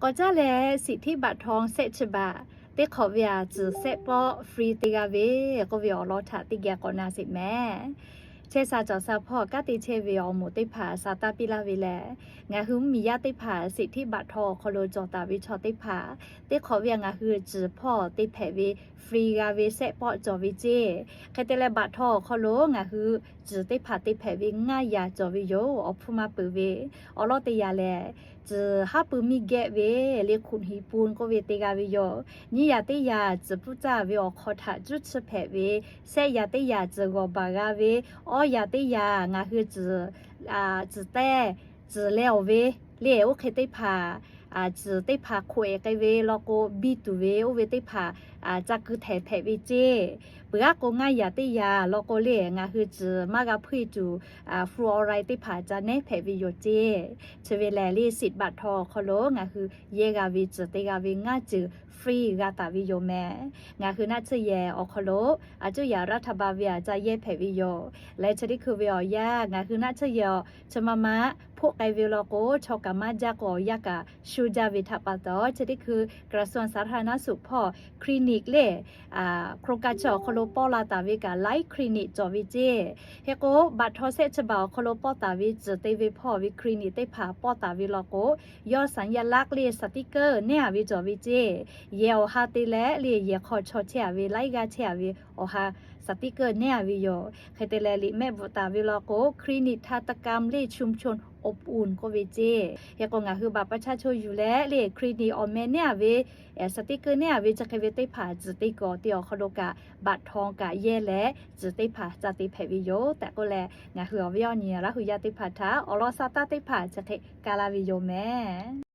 K'awꞈ caˉ leh สิทธิบัตรทอง shehˆ chi baꞈ teˇ hk'awꞈ ve aꞈ, tcuhˍ shehˆ pawˆ free te g'a ve k'oˆ ve awˬ lawn htaꞈ teˇ geh k'awꞈ na sheˍ mehˍ. Chehˇ sha cawˬ sha hpawˇ kanˉ te chehˇ ve awˬ moˍ teˇ hpaˍ sha taˇ piˇ laˇ ve lehˬ, ngaˬ hui mvuhˇmiˬ yaˇ teˇ hpaˍ สิทธิบัตรทอง awˬ hk'aw lo cawˬ taˍ ve chaw teˇ hpaˍ teˇ hk'awꞈ ve aꞈ, ngaˬ hui tcuhˍ hpawˇ te hpehꞈ ve free g'a ve shehˆ pawˆ cawˬ ve ceˇ. Hk'e te leh บัตรทอง awˬ hk'aw lo ngaˬ hui tcuhˍ teˇ hpaˍ te hpehꞈ ve ngaˇ yaꞈ cawˬ ve yoˬ. Awˬ hpfuhˇ maˇ peuˬ ve awˬ lawn teˇ yaꞈ lehˬ, tcuhˍ haˉ pui miˇ geh ve le ขูดหินปูน k'oˆ ve te g'a ve yoˬ. Nyiˇ yaꞈ teˇ yaꞈ tcuhˍ puiˉ caˇ ve awˬ hk'aw htaꞈ cuˉ chi hpehꞈ ve, shehˆ yaꞈ teˇ yaꞈ tcuhˍ g'awˬ baˬ g'a ve, awˇ yaꞈ teˇ yaꞈ ngaˬ hui tcuhˍ tcuhˍ tehˇ, tcuhˍ leh awˬ ve le, oˇ hk'e teˇ hpaˍ tcuhˍ teˇ hpaˍ hk'oꞈ-eˍ k'ai ve law k'o, biˇ tuˬ ve oˇ ve teˇ hpaˍ ca keu htehˍ hpehꞈ ve ceˇ. Peuˬ aˉ k'o ngaˇ yaꞈ teˇ yaꞈ law k'o le, ngaˬ hui tcuhˍ maˇ g'a hpuˇ-e tuˬ fluoride teˇ hpaˍ ca nehˉ hpehꞈ ve yoˬ ceˇ. Chi ve lehˬ le สิทธิบัตรทอง awˬ hk'aw lo ngaˬ hui yehˇ g'a ve tcuhˍ te g'a ve ngaˇ ceuˬ free g'a taˍ ve yoˬ mehˍ. Ngaˬ hui naˆ tsuhˇ yehˬ awˬ hk'aw lo aˬ cuˇ yaꞈ รัฐบาล ve aꞈ ca yehˇ hpehꞈ ve yoˬ. Leh chi teˇ hkui ve awˬ yanˇ ngaˬ hui naˆ tsuhˇ yehˬ awˬ chi ma ma hpoˆ k'ai ve law k'o, chaw kaꞈ maˇ jaˇ k'o awˬ yanˇ kaꞈ shu jaˇ ve htaꞈ pa taw, chi teˇ hkui กระทรวงสาธารณสุข hpawˇ คลินิก le โครงการ chi awˬ hk'aw lo pawˇ la taˍ ve kaꞈ ไลฟ์คลินิก cawˬ ve ceˇ. Hk'e k'o บัตรทอง shehˆ chi baꞈ awˬ hk'aw lo pawˇ taˍ ve tcuhˍ te ve hpawˇ ve คลินิก teˇ hpaˍ pawˇ taˍ ve law k'o, yawˇ สัญลักษณ์ le สติกเกอร์ nehˉ-a ve cawˬ ve ceˇ. Yehˬ awˬ ha te leh le yehˬ hk'aw chaw chehˇ-a ve laiˉ g'aˇ chehˇ-a ve awˬ ha สติกเกอร์ nehˉ-a ve yoˬ. Hk'e te leh liꞈ mehˆ bvuhꞈ taˍ ve law k'o, คลินิกทันตกรรม le ชุมชนอบอุ่น k'oˆ ve ceˇ. Hk'e k'o ngaˬ hui บัตรประชาชน yuˬ leh le คลินิก awˬ meh nehˉ-a ve สติกเกอร์ nehˉ-a ve chi hk'e ve teˇ hpaˍ tcuhˍ te kawꞈ te awˬ hk'aw lo kaꞈ บัตรทอง kaꞈ yehˇ leh tcuhˍ teˇ hpaˍ ca te hpehꞈ ve yoˬ tehꞈ k'oˆ leh, ngaˬ hui awˬ viˉ awˬ nyi Laˇ hu yaˇ teˇ hpaˍ htaꞈ awˬ lawn sha taˇ teˇ hpaˍ chi hk'e ka laˇ ve yoˬ mehˍ.